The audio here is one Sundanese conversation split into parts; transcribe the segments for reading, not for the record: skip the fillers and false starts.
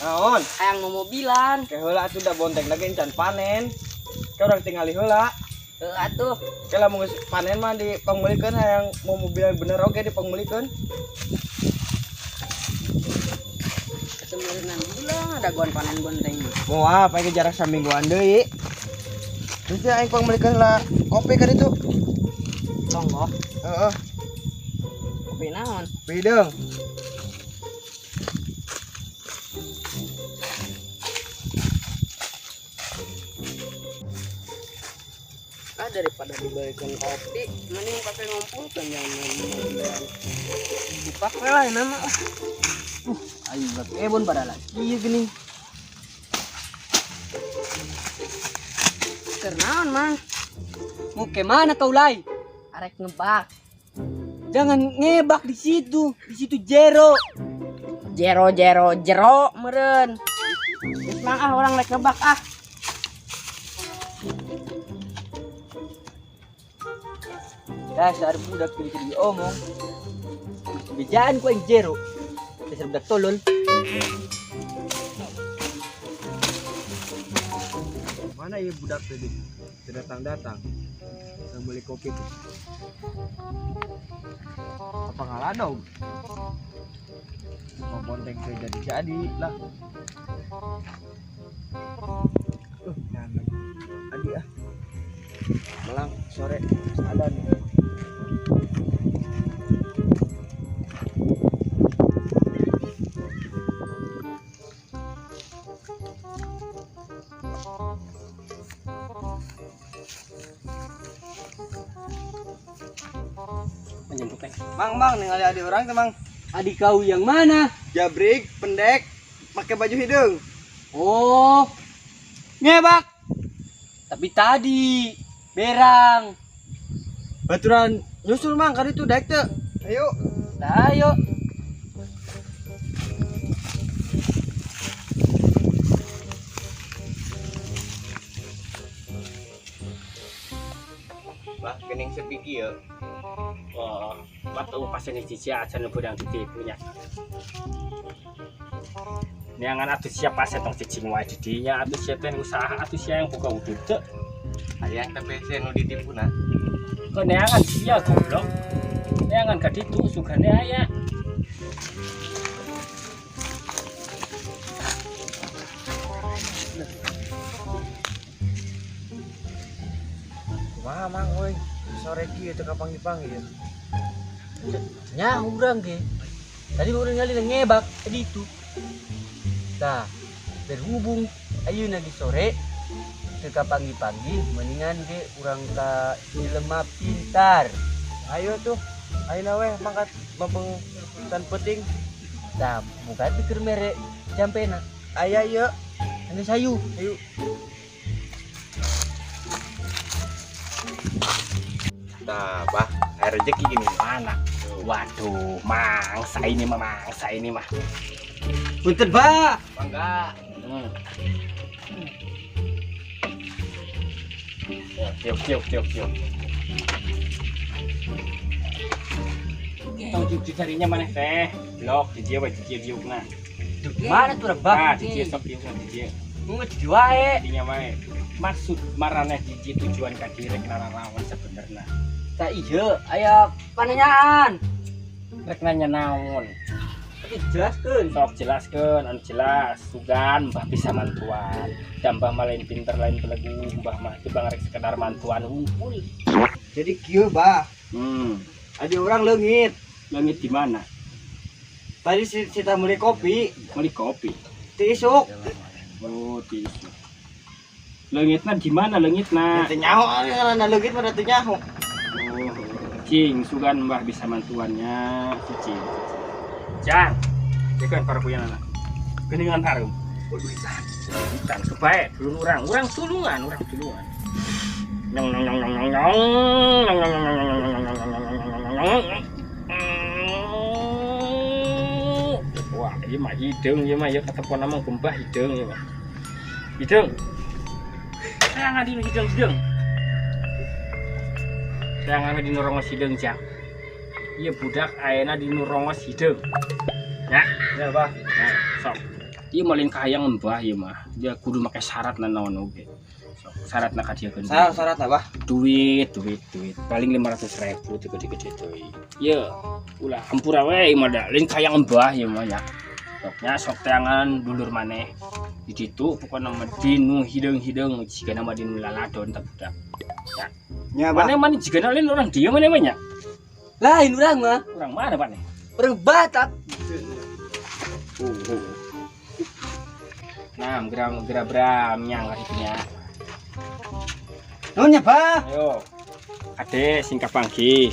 Naon? Hayang momobilan. Ke heula atuh da bonteng lagi encan panen. Ke urang tingali heula. Heuh atuh. Ke lamun geus panen mah dipangmeulikeun hayang momobilan bener oge dipangmeulikeun. Semeureunan bulan ada goan panen bonteng mah. Moal pae jarak samingguan deui. Terus ya aing pangmeulikeun heula kopi ka ditu. Tonggoh. Heeh. Kopi naon? Hideung. Ah, daripada dibelikan kopi, mending pakai ngumpulkan jangan momobilan. Dipakai lah nama lah. Ayo kebon pada lagi. Iya gini. Keur naon, Mang? Mau ke mana kau lai? Arek ngebak. Jangan ngebak di situ. Di situ jero. Jero jero jero meureun. Geus Mang ah orang rek ngebak ah. Dasar budak pilih diomong. Bejaan ku yang jero. Dasar budak tolol. Mana ya budak tadi? Tidak datang-datang. Yang beli kopi tuh. Apa ngaladog? Mau bonteng ke jadi-jadi lah. Jangan. Adi ah. Melang sore ada nih. Mang, mang, ningali adik orang tuh, Mang. Adik kau yang mana? Jabrik, pendek, pakai baju hidung. Oh, ngebak. Tapi tadi berang. Baturan nyusul, Mang, kali itu daek teu. Ayo. Nah, ayo. Bah, gening sepi kieu. Oh, batu pasien cici aja nu budang ditipunya. Neangan atuh siapa pasien tong cicing wae di dinya atuh sia teh usaha atuh sia yang buka udut teu. Hayang teh sia nu ditipuna. Kok neangan sia goblok. Neangan ka ditu sugane aya. Kumaha, Mang, euy? Sore kieu teu kapanggih-panggih. Nya urang ge. Tadi urang ngali ngebak tadi itu. Tah, berhubung ayeuna di sore teu kapanggih-panggih mendingan ge urang ka jelema pintar. Ayo tuh. Ayeuna weh mangkat mempeng tan penting. Tah, muka teu keur mere jampena. Aya ieu. Anu sayu. Ayo. Nah, bah, air rezeki gini. Mana? Waduh, mangsa ini mah, mangsa ini mah. Punten, Pak. Mangga. Tiup, tiup, tiup, tiup. Tong tiup dicarinya mana teh? Blok di dia wae di dia diukna. Mana tuh rebak? Ah, di dia sok diukna di dia. Mau di wae. Dinya wae. Maksud maraneh di dia tujuan ka direk rarawan sebenarnya. Tak iya, aya pananyaan. Rek nanya naon? Tapi jelaskeun. Sok jelaskeun, anu jelas. Sugan mbah bisa mantuan. Dan mbah mah lain pinter lain belegu, mbah mah teu bang rek sekedar mantuan hungkul. Jadi kieu, Bah. Adi orang leungit. Leungit di mana? Tadi si kita beli kopi, Beli kopi. ti isuk. Oh, ti isuk. Leungitna di mana leungitna? Teu nyaho karena leungit mah teu nyaho. Oh, cing, sugan mbah bisa mantuannya, cicing. Jang, ikan para punya anak. Geningan harum. Oh, duitan. Duitan kebaik, dulu orang, orang tulungan, orang tulungan. Nyong nyong nyong nyong nyong nyong nyong nyong nyong nyong nyong nyong nyong nyong nyong nyong nyong. Wah, ini mah hidung, ini mah ya ketepon nama gembah hidung ini mah. Hidung. Saya ngadi hidung hidung. Saya ngadi di rongos hidung jang. Iya budak ayeuna di rongos hidung. Ya, Ya, Bah. nah, sok. Ieu mah lain kahayang mbah ieu mah. Dia kudu make syarat na naon oge. Sok syaratna ka dieu. Syarat syarat bah. Duit, duit, duit. Paling 500.000 teu gede-gede deui. Ieu ulah hampura we ieu mah da lain kahayang mbah ieu mah nya. Sok nya sok teangan dulur maneh. Di ditu pokona mah dinu hideung-hideung jigana mah dinu laladon tah budak. Ya. Nya bah. Maneh mah jigana lain orang dieu maneh mah nya. Lain urang mah. Urang mana maneh? Urang Batak. Nah, geram geram bram nyang ka ditu nya. Naon nya, Bah? Ayo. Ade sing kapanggih.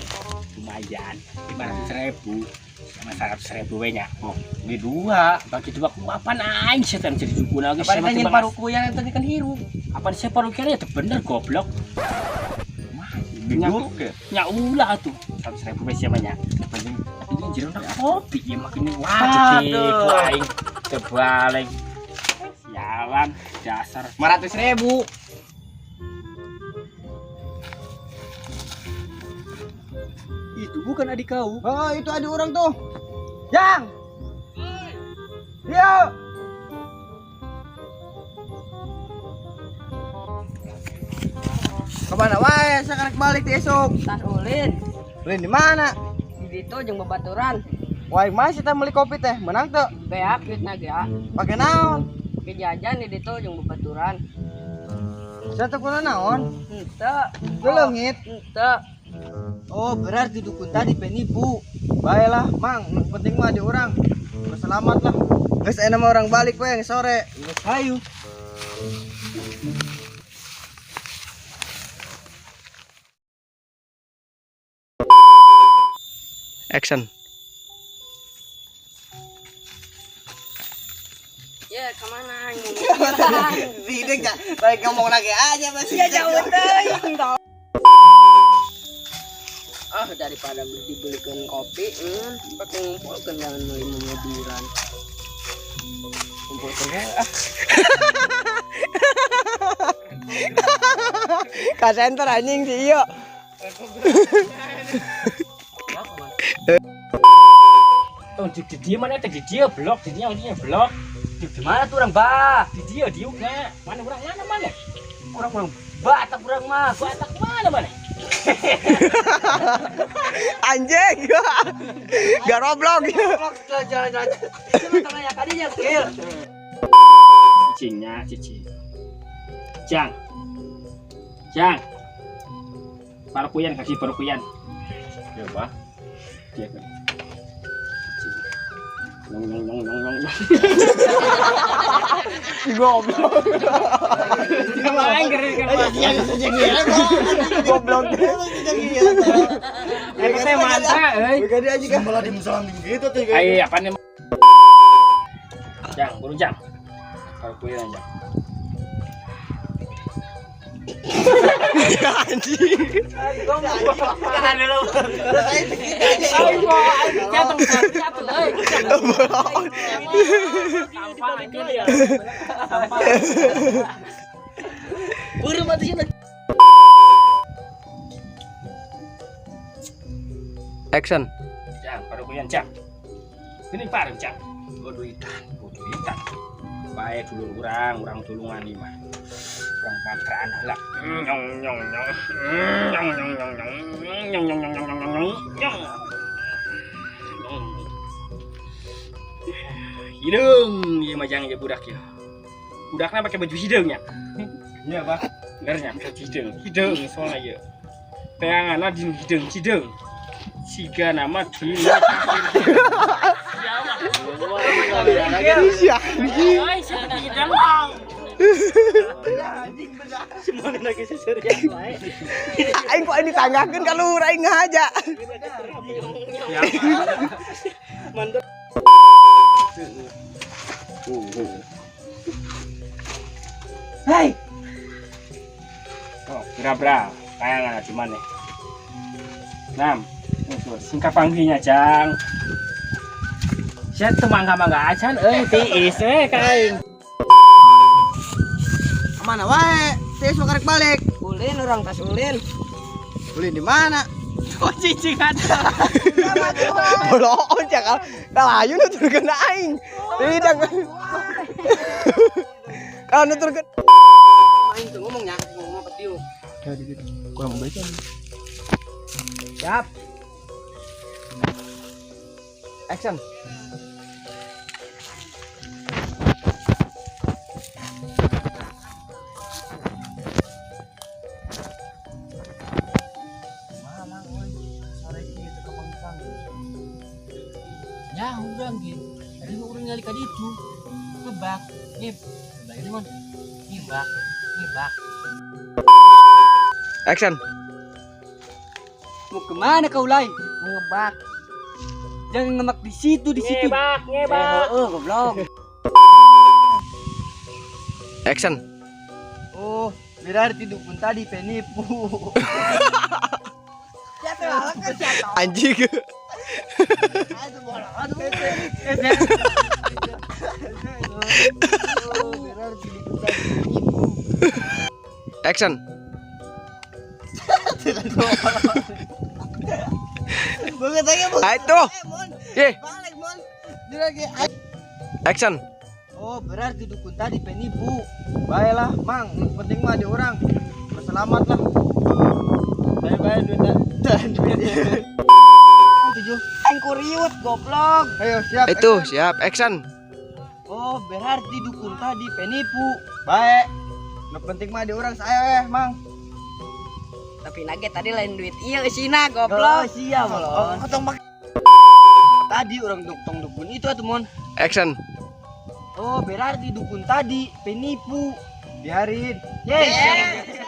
Lumayan, 500.000. Sama 100.000 we nya. Oh, bagi dua. Bagi dua ku apaan aing setan jadi dukun lagi. Apa nyanyiin parukuyan tadi kan hirup. Apaan sih parukuyan ya bener goblok. Bagi dua ke? Nya ulah tuh. 100.000 we sia mah nya. Tapi ini jero kopi ya makin wah ditipu aing. Kebalik. Sialan dasar 500.000. Itu bukan adik kau. Oh, itu adik orang tuh. Yang. Yo. Kemana wae sekarang balik ti esuk. Tas ulin. Ulin di mana? Di ditu jeung babaturan. Wah, masih teh beli kopi teh, menang tuh. Beak duitna ge. Pake naon? Pake jajan di ditu jeung babaturan. Saya teh kuna naon? Henteu. Lu leungit. Henteu. Oh, berarti dukun tadi penipu. Baiklah, Mang, yang penting mah di orang. Selamat lah. Geus enak mah orang balik we sore. Geus hayu. Action. Ya, kemana aing? Tidak, enggak. Baik ngomong lagi aja masih. Ya jauh teuing. Ah, daripada dibelikan kopi, pakai ngumpulkeun jangan meuli mobilan. Ngumpulkeun ah. Ka center anjing si iyo. Oh, di dia mana teh di dia blok, di dia dia blok. Di mana tuh orang, Bah? Di dia diuk na. Mana urang mana mana? Urang urang Batak urang mah. Batak mana mana? Anjing. Gak roblok. Jalan-jalan. Cuma tengah kadinya, Kil. Cicingnya, cicing. Jang. Jang. Parukuyan kasih parukuyan. Ya, Bah. Dia kan. Nyong nyong nyong nyong nyong. Goblok. Aing keren kan. Goblok. Aing teh mantra euy. Begadi aja kan. Malah dimusalam gitu teh. Ai apaan nih? Jang, buru jang. Parukuyan jang. Anjing. Jatuh, jatuh, euy. Sampah anjir ya. Sampah. Buru mati sih. Action. Jang, parukuyan jang. Ini pareng jang. Oh duitan, oh duitan. Bae dulur urang, urang tulungan ieu mah. Urang patraan heula. Nyong nyong nyong. Nyong nyong nyong nyong. Nyong nyong nyong nyong nyong nyong. Hideung ieu mah jang ieu budak ieu. Budakna pakai baju hideung nya. Iya, Bah. Bener nya pakai baju hideung. Hideung soalna ieu. Teanganna di hideung hideung. Siga nama di Iya, anjing. Ay, siapa hidang? Semua lagi seserian wae. Aing kok ini tanggakeun ka luhur aing ngahaja. Mantap. Hei, Oh, bra-bra, kayak di mana? Nam, singkat panggilnya jang. Saya tuh mangga-mangga acan, tiis, kain. Kemana wae? Tiis mau karek balik. Ulin orang tas ulin. Ulin di mana? Kok cicing atuh. Boloon cak kalayu nuturkeun aing. Tidak. Kalau nuturkeun Aing tuh ngomongnya, ngomong apa tiu. kurang baca. Siap. Action. Nya urang ge. Tadi urang ngali ka ditu. Ngebak, ngeb. Bayar mon. Ngebak, ngebak. Action. Mau kemana kau Lai? Mau ngebak. Jangan ngemak di situ, di situ. Ngebak, ngebak. Eh, goblok. Action. Oh, berarti dukun tadi penipu. Anjing. Oh, berarti dukun tadi penipu. Action. Itu. Eh. Action. Oh, berarti dukun tadi penipu. Baiklah, Mang. Yang penting mah di orang. Berselamat lah. Saya bayar duit dan duit. 7. Aing kuriut goblok. Ayo, siap. Itu, siap. Action. Oh, berarti dukun tadi penipu. Baik. Yang penting mah di orang saya, Mang. Tapi nage tadi lain duit iya sina goblok. Siap, oh, tong tadi orang tong dukun itu atuh, Mon. Action. Oh, berarti dukun tadi penipu. Biarin. Yes.